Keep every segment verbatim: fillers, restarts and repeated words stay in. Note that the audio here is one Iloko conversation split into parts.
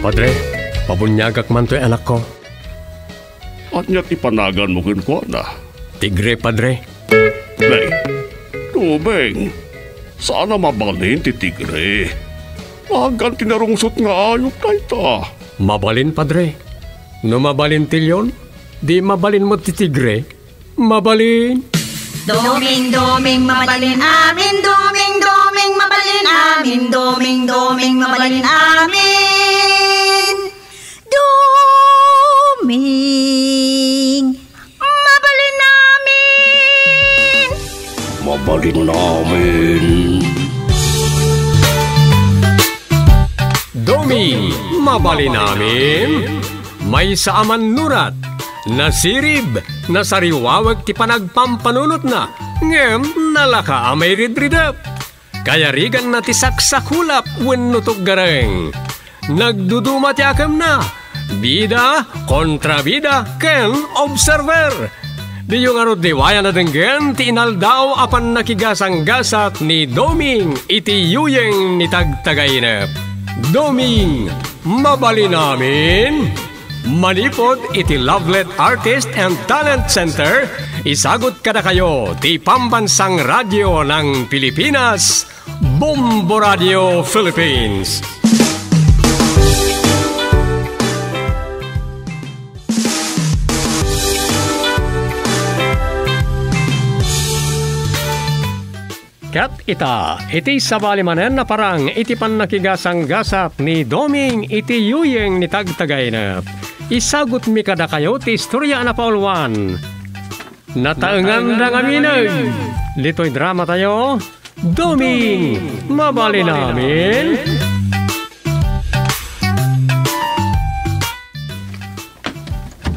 Padre, pabuniagak man toy anakko. Ania ti panaganmo kenkuana? Tigre, Padre. Nay, Doming, saan a mabalin ti tigre. Nagan ti narungsot nga ayup dayta. Mabalin, Padre. No mabalin ti leon, di mabalin met ti tigre. Mabalin. Doming, Doming, mabalin amin. Doming, Doming, mabalin amin. Doming, Doming, mabalin amin. Doming, mabalin amin. Mabalin amin. Doming, mabalin amin. Maysa a mannurat, nasirib, nasariwawek ti panagpampanunotna, ngem nalaka a mairidridep. Kayariganna ti saksakulap wenno tuggareng. Nagduduma ti akemna, bida, kontrabida, ken observer. Diyo ngarud liwayan a denggen ti inaldaw a pannakigasanggasat ni Doming iti yuyeng ni Tagtagainep. Doming, mabalin amin. Manipud iti Lovelet Artist and Talent Center, isagut kadakayo ti Pambansang Radyo ng Pilipinas, Bombo Radio Philippines. Ket ita, iti sabali manen a parang iti pannakigasanggasat ni Doming iti yuyeng ni Tagtagainep, isagutmi kadakayo ti istoria a napauluan. Nataenganda ngamin ditoy dramatayo, Doming, mabalin amin.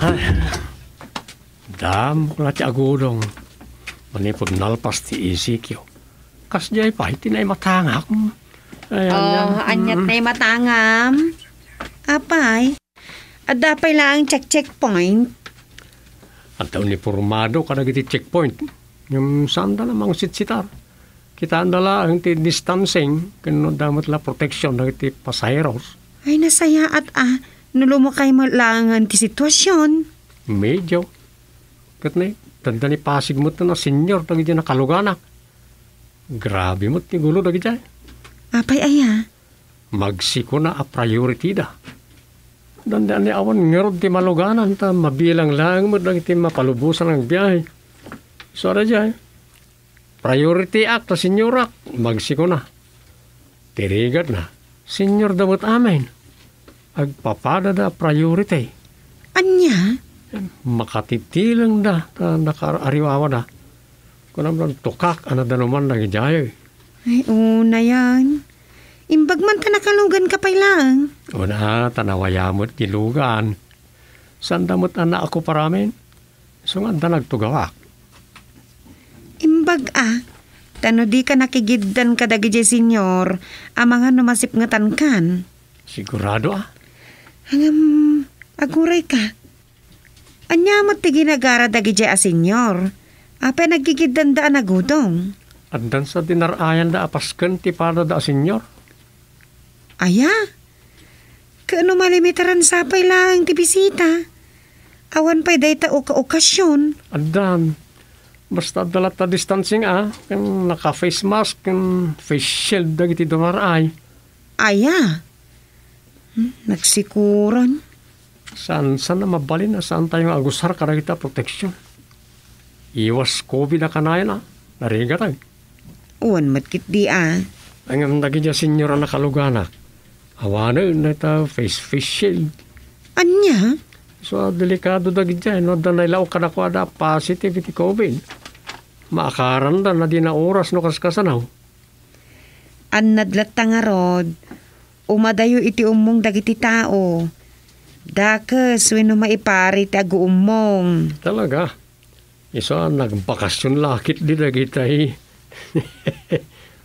Ay, damok la ti agudong. Manipud nalpas ti isikyo. Kasdiay pay ti naimatangak. Ay, Oh, ania? Aniat Mm. naimatangam? Apay, adda pay laeng check-checkpoint? Adda uniformado kadagiti checkpoint. Ngem saanda la mangsitsitar. Kitaenda laeng ti distancing ken no adda met la protection dagiti pasaheros. Ay, nasayaat a. No lumukay met laengen ti situasion. Medyo. Ket ni, tanda ni Pasig met a senior dagiti nakaluganak. Grabe met ti gulo dagiti. Apay aya? Magsikuna a priority da. Danda ni awan ngarud ti maluganan ta mabilang laeng met dagiti mapalubosan nga agbiahe. So, ada jay. Priority ak ta seniorak, magsikuna. Ti rigatna, senior da met amin. Agpapadada a priority. Ania? Makatitilengda ta nakaariwawada. Kunam lang tukak a nadanuman dagidiay. Ay, unayan. Imbag man ta nakalugan ka pay laeng. Una, ta nawaya met ti lugan. Sanda met a naakuparamin. Isu nga adda nagtugawak. Imbag a, ta no di ka nakigiddan kadagiti senior, amangan no masipngetan kan. Sigurado a? Ngem, aguray ka. Ania met ti ginagara dagiti a senior? Apay nagkikiddanda a nagudong? Addan sa dinar-ayanda a pasken ti padada a senior. Aya? Ket no malimitaran sapay laeng ti bisita? Awan pay dayta oka-, okasion. Addan. Basta adda latta distancing a, ken naka-face mask, ken face shield dagiti dumaray. Aya? Hmm, nagsikuran. Saan, saan a mabalin a saantayo nga agusar kadagita protection. Iwas covid a kanayon a, narigatay. Wen met ketdi a. Ngem dagiti a senior a nakaluganak, awanen dayta face, face shield. Ania? So, delikado dagiti, no adda nailaok kadakuada a positive iti covid. Maakaranda na di na oras no kaskasano. Annad latta ngarud, umadayo iti ummong dagiti tao. Dakes wenno maipari ti aguummong. Talaga? Isu a nagbakasyon la ketdi dagitay.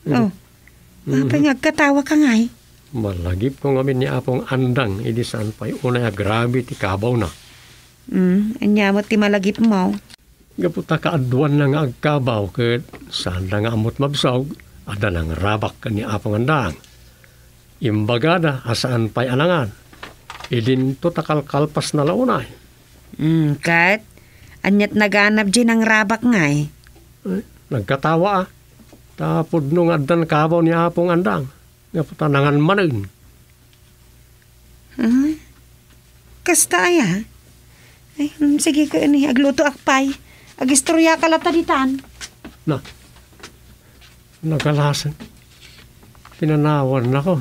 Oh. Mhm. Apay nga agkatawa ka ngay? Malagipko ngamin ni Apong Andang idi saan pay unay a grabe ti kabawna. Mm, ania met ti malagipmo? Gapu ta kaaduanna nga agkabaw ket saanda nga ammot mabsog, adda nangrabak ken ni Apong Andang. Imbagada a saan pay a nangan. Idinto ta kalkalpasna la unay. Mm, ket? Aniat naganab diay nangrabak ngay? Eh, nagkatawa, a. Ta pudno nga addan kabaw ni Apong Andang. Nga puta nangan manen. Ah? Kasta aya? Ay, mm, sige ka ni, aglutoak pay. Agistorya ka latta ditan. Na, nagalasen. Pinanawan ako.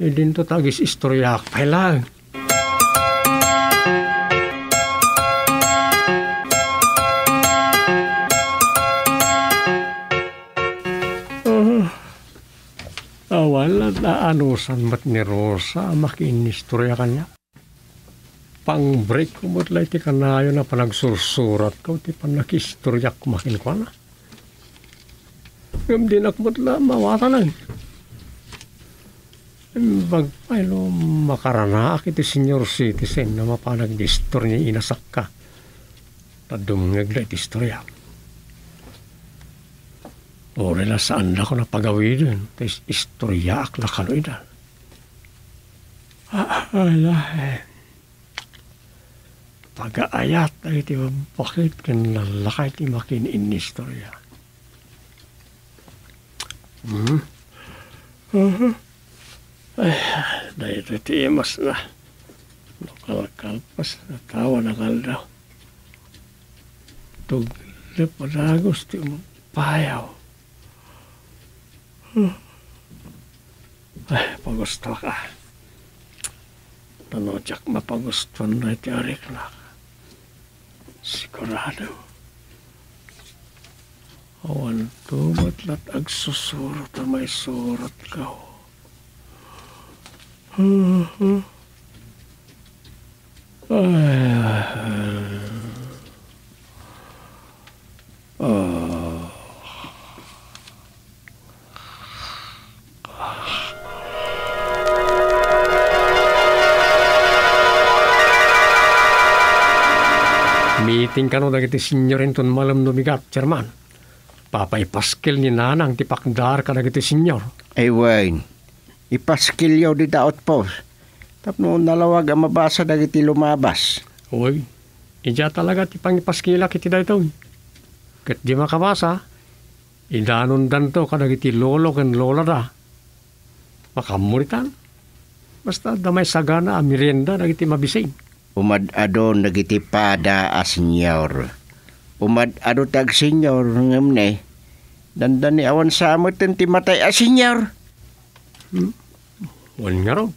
Idinto ta agis-istoryaak pay laeng. Ah, awan la, naanusan met ni Rosa a makiinnistorya kaniak. Pang-break ko met la iti kanayon a panagsursuratko iti pannakiistoryak koma kenkuana. Ngem dinak met la mawatanen. Imbag pay no makaranaak iti senior citizen a mapan agdistor ni Ina Sakka. Ta dumngegda iti istorya. Uray la saandakon a pagawiden, ta is-, istoryaak la kano ida. Ah, ala, eh. Pagaayat dagiti babbakit ken lallakay ti makiin-innistorya. Hmm? Mhm. Ay, daytoy ti imasna. Nakalkalpas, natawa, nakaldaw. Tuglep a dagus ti umpayaw. Huh. Ay, pagustoak, a. Ta no diak mapagustuan daytoy ariknak, sigurado, awanto met la ti agsusurot a maisuratko. Ay, ah. Meeting kano dagiti senior inton malem no bigat, Chairman. Papa, ipaskel ni Nanang ti pakdaar kadagiti senior. Ay, wen. Ipaskilyo dita outpost tapno nalawag a mabasa dagiti lumabas. Oy, idiay talaga ti pangipaskilak iti daytoy. Ket di makabasa, idanondanto kadagiti lolo ken lolada. Makaammo ditan. Basta adda maisagana a merienda dagiti mabisin. Umad-adon dagiti pada a senior. Umad-ado ti agsenior, ngem ne, dandani awan sa metten ti matay a senior. Hmm? Wen ngarud,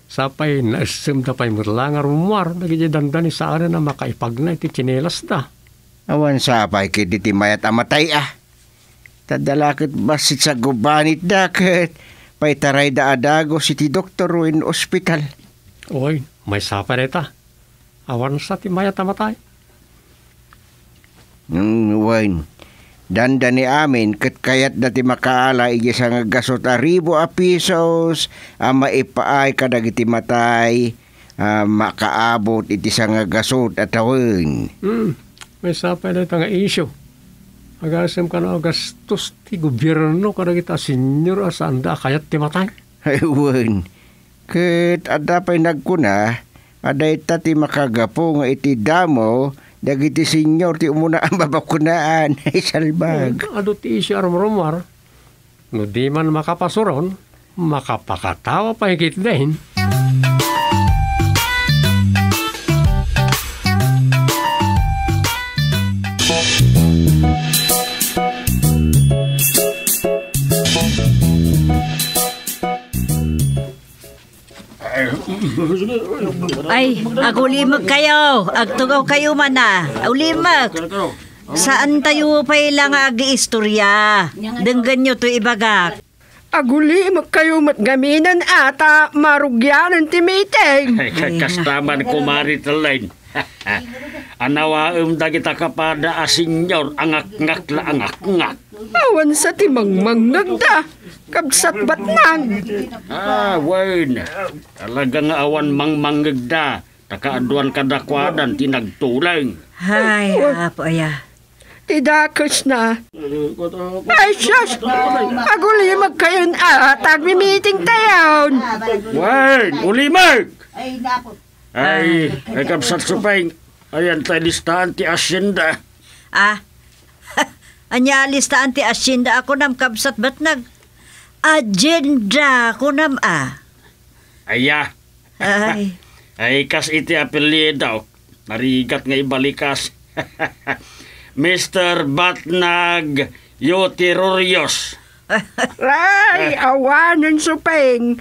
sapay naessemda pay met la nga rummuar dagiti dandani saanen a makaipagna iti tsinelasda. Awan sapay ketdi ti mayat a matay a. Ta adda la ket bassit sa gubanitda ket paitarayda a dagus iti doktor wenno ospital. Oy, maysa pay dayta. Awan sa ti mayat a matay. Hmm, wen. Dandani amin ket kayatda ti makaala idiay sangagasut a ribu a pisos a maipaay kadagiti matay a makaabot iti sangagasut a tawen. Hmm, maysa pay dayta nga isyu. Agasem kano a gastos ti gobierno kadagita a senior a saanda a kayat ti matay. Ay, wen. Ket adda pay nagkuna a dayta ti makagapu nga iti damo dagiti senior ti umuna a mabakunaan. Ay, salbag. Adu ti isyu a rumrumuar. No di man makapasuron, makapakatawa pay ketdin. Ay, agulimekkayo. Agtugawkayo man a. Agulimek. Saantayo pay la nga agiistorya. Denggenyo toy ibagak. Agulimekkayo met ngamin a ta marugianen ti meeting. Ay, ka-, kasta man, kumare Tellin. Anawaem dagita kapada a senior a ngakngak la a ngakngak. Awan sa ti mangmangngegda, kabsat Batnang. Ah, wen. Talaga nga awan mangmangngegda, ta kaaduan kadakuadan ti nagtuleng. Ay, apo aya. Ti dakesna. Ay, sus! Agulimekkayon a, ta agmimiting tayon. Wen, ulimek! Ay, naku. Ay, ay, kabsat Supeng. Ayan, ta listaan ti asyenda. Ah? Ania listaan ti asyenda a kunam, kabsat Batnag? Agenda kunam, ah. Aya. Ay. Ay, kas iti apelyido, narigat nga ibalikas. Mister Batnag Yotirorios. Ay, awanen, Supeng.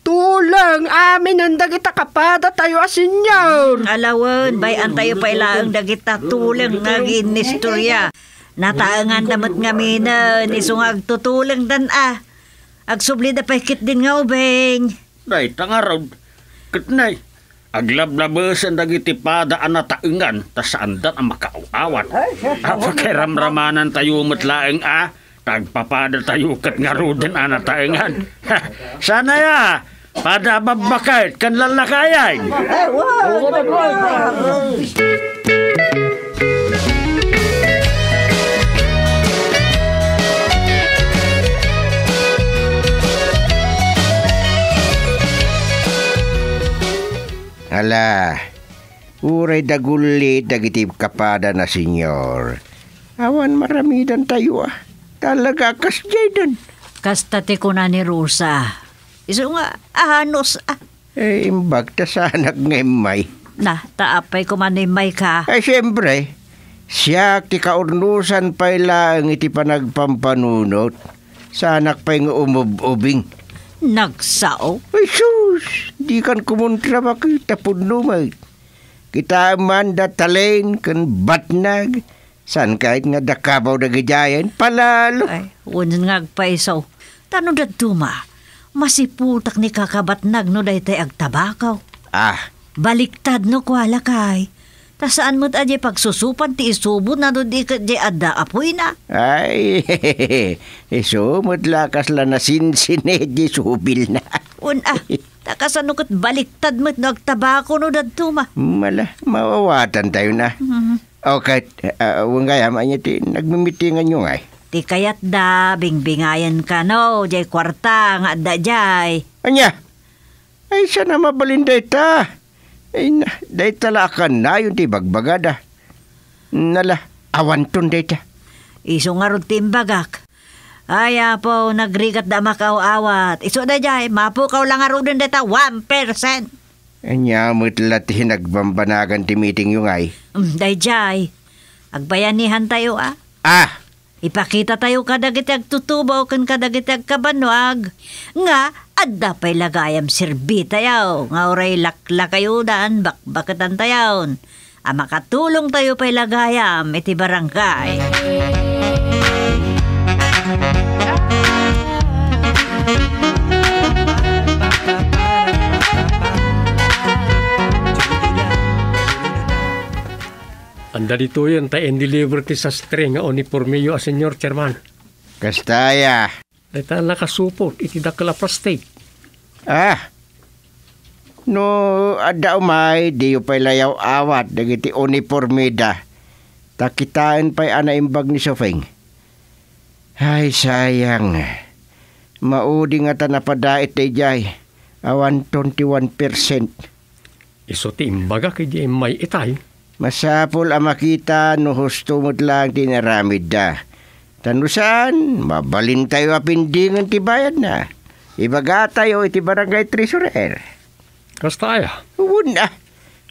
Tuleng aminen dagita kapadatayo a senior. Alawen, bay-antayo pay laeng dagita tuleng nga agiinnistorya. Nataenganda met ngaminen, isu nga agtutulengdan a. Agsublida pay ketdin nga ubing. Dayta ngarud, ket nay, aglablabesen dagiti pada a nataengan ta saandan a makaaw-awat. A, pakiramramanantayo met laeng a, ta agpapadatayo ket ngaruden a nataengan. Saan aya, pada a babbaket ken lallakayan. Ala, uray dagulli dagiti kapadana, Señor. Awan maramidantayo a. Talaga a kasdiaydan. Kasta ti kuna ni Rosa. Isu nga, anos, ah. Eh, imbag ta saanak nga immay. Na, ta apay koma no immayka? Ay, siempre, siak ti kaurnosan pay laeng iti panagpampanunot. Saanak pay nga umub-ubing. Nagsao? Ay, sus! Dikan kumontra, bakit? Tapudno met. Kitaem man da Talin ken Batnag. Saan kayat nga dakabaw dagidiayen? Palalo. Ay, wen nga agpaiso. Ta no dadduma, masiputak ni kakabatnag no daytay agtabakaw. Ah. Baliktad no kua lakay. Ta saan met a diay pagsusupan ti isubo na no di ket diay adda apoyna. Ay, isu met la kasla nasinsined diay subilna. Wen a, ta kasano ket baliktad met no agtabako no dadduma? Mala, mawawatantayo na. Mhm. O ket, ah, wen gayam, ania ti nagmimitinganyo ngay? Ti kayatda, bingbingayan kano, diay kuarta nga adda diay. Ania? Ay, saan a mabalin dayta? Ay, na, dayta la a kanayon ti ibagbagada. Nala, awanton dayta. Isu ngarud ti imbagak. Ay, Apo, nagrigatda a makaaw-awat. Isu daydiay, mapukaw la ngaruden dayta one percent. Ania met la ti nagbambanagan ti meetingyo ngay? Mm, daydiay. Agbayanihantayo, a. Ah! Ipakitatayo kadagiti agtutubo ken kadagiti agkabannuag nga adda pay la gayam serbitayo nga uray laklakayodan bakbaketantayon a makatulongtayo pay la gayam iti barangay. Anda ditoyen ta in-deliver ti sastre nga unipormeyo a Señor Chairman. Kasta aya. Dayta a nakasupot iti dakkel a plastik. Ah. No adda umay, diyo pay layaw awat dagiti unipormeda. Ta kitaen pay a naimbag ni Sofeng. Ay, sayang. Maudi ngata napadait daydiay. Awan twenty-one percent. Isu ti imbagak idi immay itay. Masapul a makita no husto met laeng ti inaramidda. Ta no saan, mabalintayo a pendingen ti bayadna. Ibagatayo iti barangay treasurer. Kasta aya? Wen a.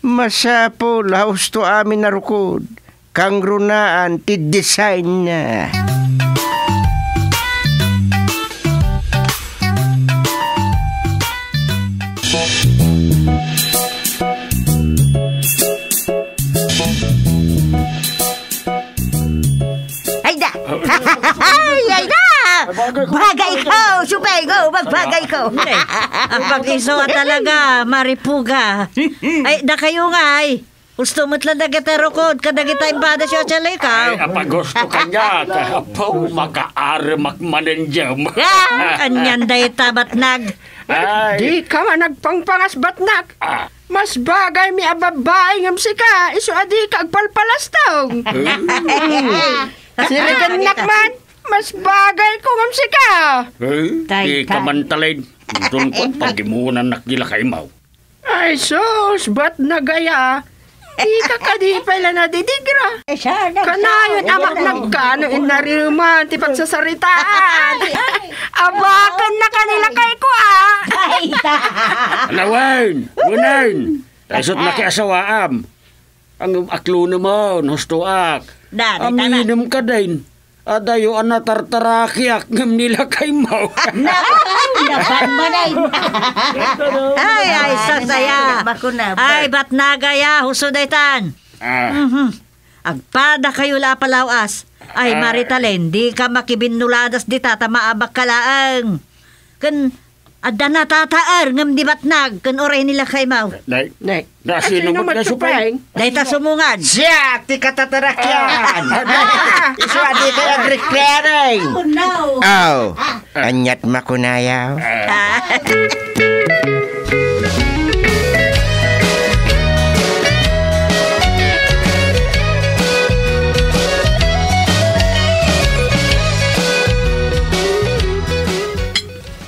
Masapul a husto amin a rukod. Kangrunaan ti design na. Ay da! Ay, ay da! Bagay ko! Bagay ko, Supego! Magbagay ko! Ay, ang pag-iso talaga, maripuga. Ay, da kayo nga, ay. Husto met la dagiti rukod kadagita imbada siya, Chalika. Ay, apag husto kaniak. Apo, makaaremak manen diyam. Ah, anian dayta, Batnag. Ay. Di ka nga nagpangpangas, Batnag. Ah. Mas bagay mi a babbai ngem sika, isu a di ka agpalpalastong. Eh? Sirigannak man, mas bagay ko ngem sika. Eh? Tay, di ka tay. Man talin. Dun ko, paggimunan nak di lakay maw. Ay, sus, bat nagaya. Ika kadi pay la nadidigra. Eh, siya, nagsa-, Kanayon, amak, nagkano inariman ti pagsasaritaan. Ay, ay. Abaken na kanila kay ko, ah. Ay, ta. Alawen, unen. Taysot nakiasawaam. Ang aklunemon, hustoak. Dari, tama. Aminem ka din. Adayo a natartarakiak ngem ni lakay maw. Naku, napan manen. Ay, ay, sasaya. Bakuna, Ay, bat nagaya, husto daytan. Ah. Mhm. Agpada kayo la a palawas. Ay, Ah. Maritalen, di ka makibinnuladas dita ta maabak ka laeng. Ken Adda natataer ngem di batnag ken uray ni lakay maw. Nay. Nay. Nasino Asino met met kayo, Supeng? Dayta sumungan. Siak ti katatarakian. Ah. Isu a di kayo agrekreanay. Oh, no. Aw, aniat makunayaw? Ah.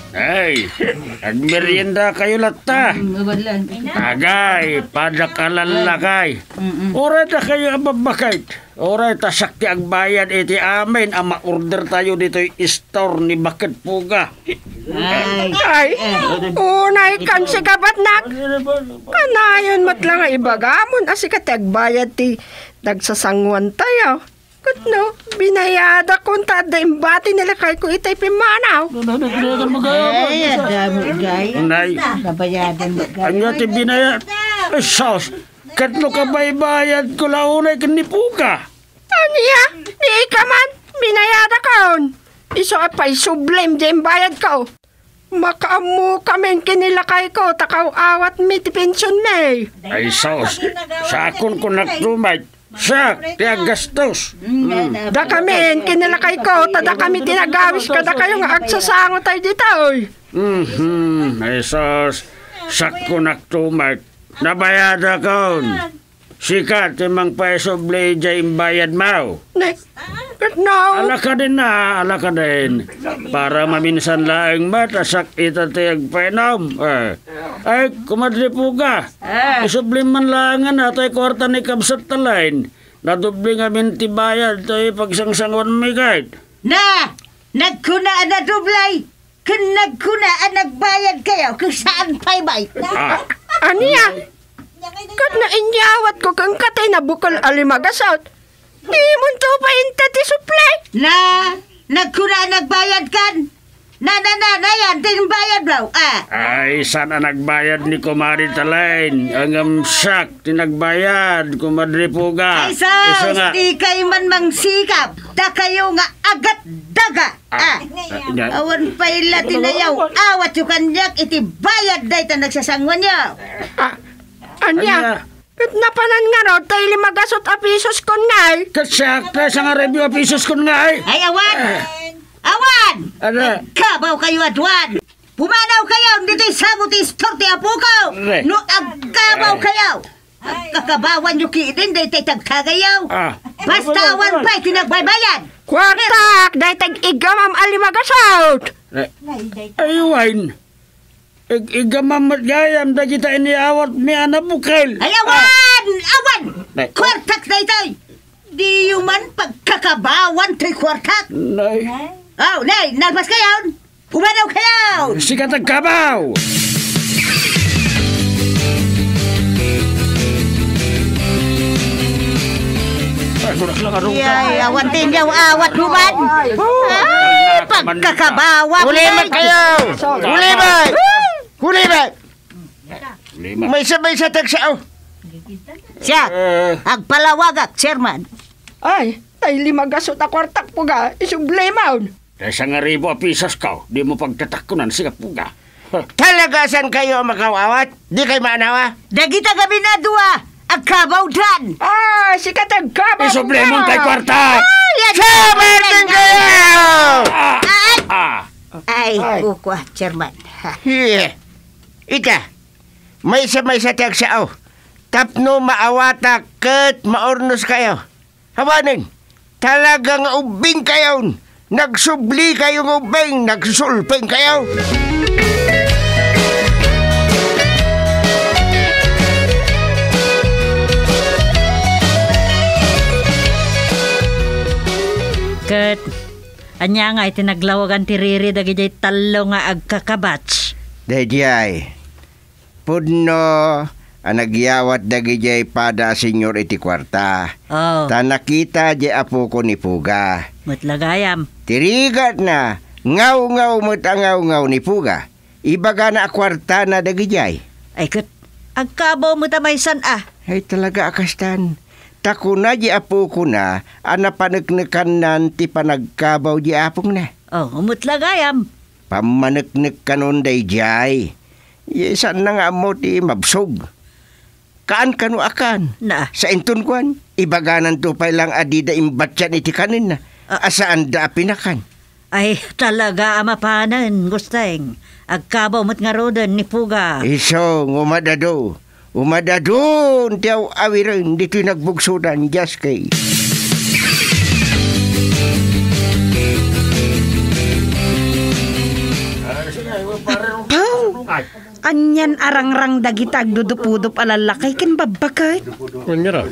Ay, agmerienda kayo latta. Mm, awan lang. Agay, padakalallakay. Mm-mm. Uray ta kayo ababbakit. Uray ta siak ti agbayad iti amin a ma-order tayo ditoy store ni Bakit Puga. Ay. Ay, unay kan sika batnag. Kanayon met lang nga ibagamon a sika ti agbayad ti nagsasanguan tayo. Ket no, binayadakon ta adda imbati ni lakayko itay pimmanaw. Ay, adda mo, igay. Nay. Nabayadan mo, igay. Ania ti binayad? Ay, sus! Ket no kabaybayadko la unay ken ni Puga? Ania? Ni ika man, binayadakon. Isu a paisublim diay imbayadko. Makaammokamin ken ni lakayko ta kaaw-awatmi ti pensionmi. Ay, sus. Sakonko naktumet. Siak ti aggastos. Mm. Dakamin ken ni lakayko ta dakami ti nagawis kadakayo nga agsasango tayo ditoy. Mhm. Ay, sus. Sakonko naktumet. Nabayadakon. Sika ti mangpaisubli idiay imbayadmo. Ne, ket no. Alakadin na, alakadin. Para maminsan laeng met a siak ita ti agpainom. Eh. Ay, Kumadre Puga. Ah. Isublim man laengen a tay kuarta ni kabsat Talain. Nadubli ngamin ti bayad tay pagsangsanguanmi ket. Na! Nagkuna a nadubli! Ken nagkuna a nagbayad kayo, ken saan pay bay? Ah. Ania? Ket no inyawatko kenka tay nabukel a limagasut, dimonto pay inted ti supli. Na, nagkuna a nagbayad kan? Na, na, na, na, yan, ti bayad mo. Ah. Ay, saan a nagbayad ni Kumari Talain? Ngem siak ti nagbayad, Kumadre Puga. Ay, sus, isu nga. Di kayo man mangsikap. Dakayo nga agatdaga. Ah. Ah. Ah, ina. Awan pay la ti nayaw-awatyo kaniak iti bayad dayta nagsasanguanyo. Ah, ania? Ania? Ket napanan ngarud tay limagasut a pisoskon ngay? Ket siak, tay sangaribio a pisoskon ngay? Ay, awan! Ah. Awan! Ano? Nagkabaw kayo aduan! Pumanaw kayo! Ditoy samo ti istor ti apo ko! Re. No agkabaw kayo! Agkakabawanyo kidin daytay tagtagayaw. Ah. Basta awan pay ti nagbaybayad. Kuartak, daytay igamam a limagasut. Eh, ay, wine. Ig-, igamam met gayam dagita iniyawatmi a nabukel. Ay, awan! Ah. Awan! Nay. Kuartak daytay. Diyo man pagkakabawan toy kuartak. Nay. Aw, nay, nalpas kayon. Pumanaw kayo! Sika ti agkabaw! Ay, kunak lang, arong ka. Yay, awan ti inyaw, awat mo man! Ay, pagkakabawa mo man! Ulimat kayo! Ulimat! Ulimat! Ulimat! Maysa-maysa ti agsao. Siya, eh, agpalawagak, chairman. Ay, tay limagasut a kuartak, Puga, isublimon. Tay sangaribu a pisos ko, dimo pagtatakkunan, sika, Puga. Talaga, saan kayo makaawat? Di kayo maanawa? Dagita gamin a dua, agkabawdan. Ah, sika ti agkabaw. Isublimon tay kuarta. Ay, agkabaw. Kayo! Ah, ah. Ay, ay, kukua, chairman. Yeah. Ita, maysa-maysa ti agsao. Tapno maawatak ket maurnos kayo. Awanen, talaga nga ubbing kayon. Nagsubli kayo nga ubbing, nagsusulping kayo. Ania nga iti naglawagan ti riri dagidiay tallo nga agkakabats? Daydiay, pudno a nagyawat dagidiay pada a senyor iti kuarta. Oh. Ta nakita di apoko ni Puga. Met la gayam. Ti rigatna, ngawngaw met a ngawngaw ni Puga. Ibagana a kuartana dagidiay. Ay ket, agkabaw met a maysan a. Ay talaga a kastan. Ta kuna di apokona a napaneknekannan ti panagkabaw di apongna. Oh, met la gayam. Pammaneknekkanon daydiay. Saanna nga ammo ti mabsog. Kaan kano a kaan? Na. Sainton kuan, ibagananto pay lang a dida imbatian iti kanenna, Ah. a saanda a pinakan. Ay, talaga a mapanen, Gusteng. Agkabaw met ngaruden ni Puga. Isu, umadado. Umadadon ti aw-awiren ditoy nagbugsodan, Jaskey. Pau! Anian a rangrang dagita agdudupudup a lallakay ken babbaket? Ania ra,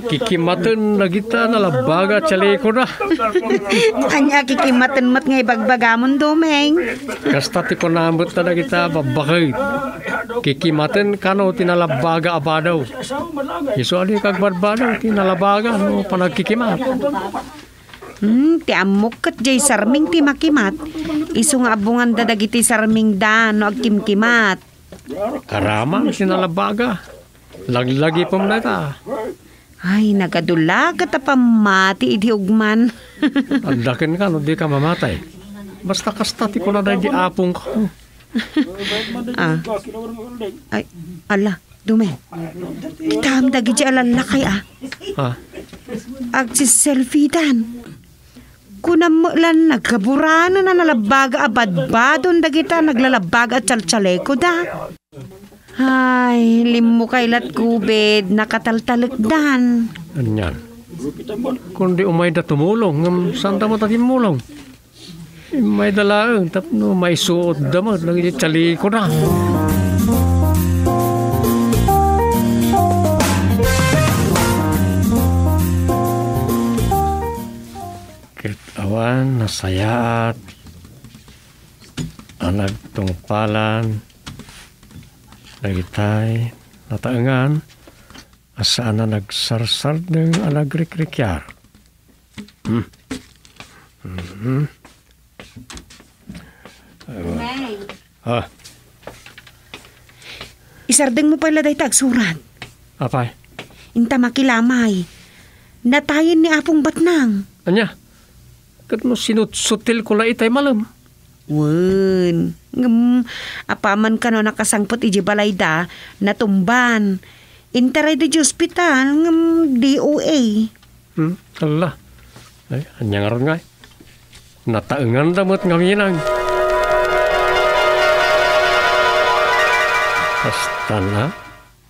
kikimaten dagita nalabbaga a chalekona. Ania kikimaten met nga ibagbagamon, Doming? Kasta ti kuna met dagita babbaket. Kikimaten kano ti nalabbaga a badaw. Isu a dika agbadbadaw ti nalabbaga no panagkikimat. Hmm, ti ammok ket jay sarming ti makimat. Isu nga abbonganda dagiti sarmingda no agkimkimat. Karaman ti nalabbaga. Laglagipem dayta. Ay, nagadu la ket a pammati idi ugman. Adda kenka no dika mamatay. Basta kasta ti kuna daydi apongko. Ah. Ay, ala, Doming. Kitaem dagiti a lallakay, ah. Ah. Agsiselfiedan. Kunam met lan nagkaburanen a nalabbaga a badbadon dagita naglalabbaga a chalchalekoda. Ay, limmukay lat COVID, nakataltalekdan. Anian? Kundi umayda tumulong, ngem saanda met a timmulong. Immayda laeng tapno maisuotda met dagiti chalekona. Ket awan nasayaat a nagtungpalan dagitay nataengan a saan a nagsarsardeng a nagrikrikiar. Hmm. Mhm. Nay. Ah. Isardengmo pay la dayta agsurat. Apay? Inta makilamay. Natayen ni Apong Batnang. Ania? Ket no sinutsutilko la itay malem? Wen, ngem apaman kano a nakasangpet idiay balayda, natumban. Intarayda idiay ospital, ngem D O A. Hmm, ala. Ay, ania ngarud ngay? Nataenganda met ngamin. Kastan a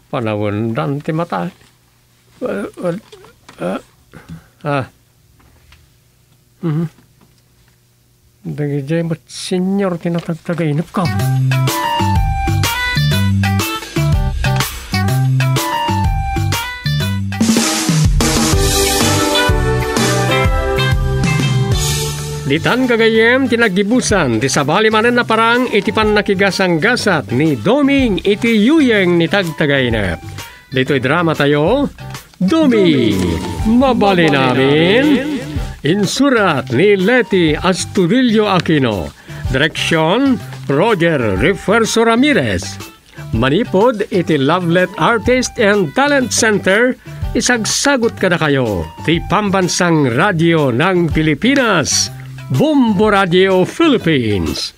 panawendan ti mata. Ah, ah, ah. Mhm. Dagidiay met senior ti natagtagainepko. Ditan gagayyem ti naggibusan ti sabali manen a parang iti pannakigasanggasat ni Doming iti yuyeng ni Tagtagainep. Ditoy drama tayo, Dumi, Mabalin Amin. Insurat ni Leti Astudillo Aquino. Direksyon, Roger Refuerzo Ramirez. Manipud iti Lovelet Artist and Talent Center, isagsagut kadakayo ti Pambansang Radio ng Pilipinas, Bombo Radio Philippines.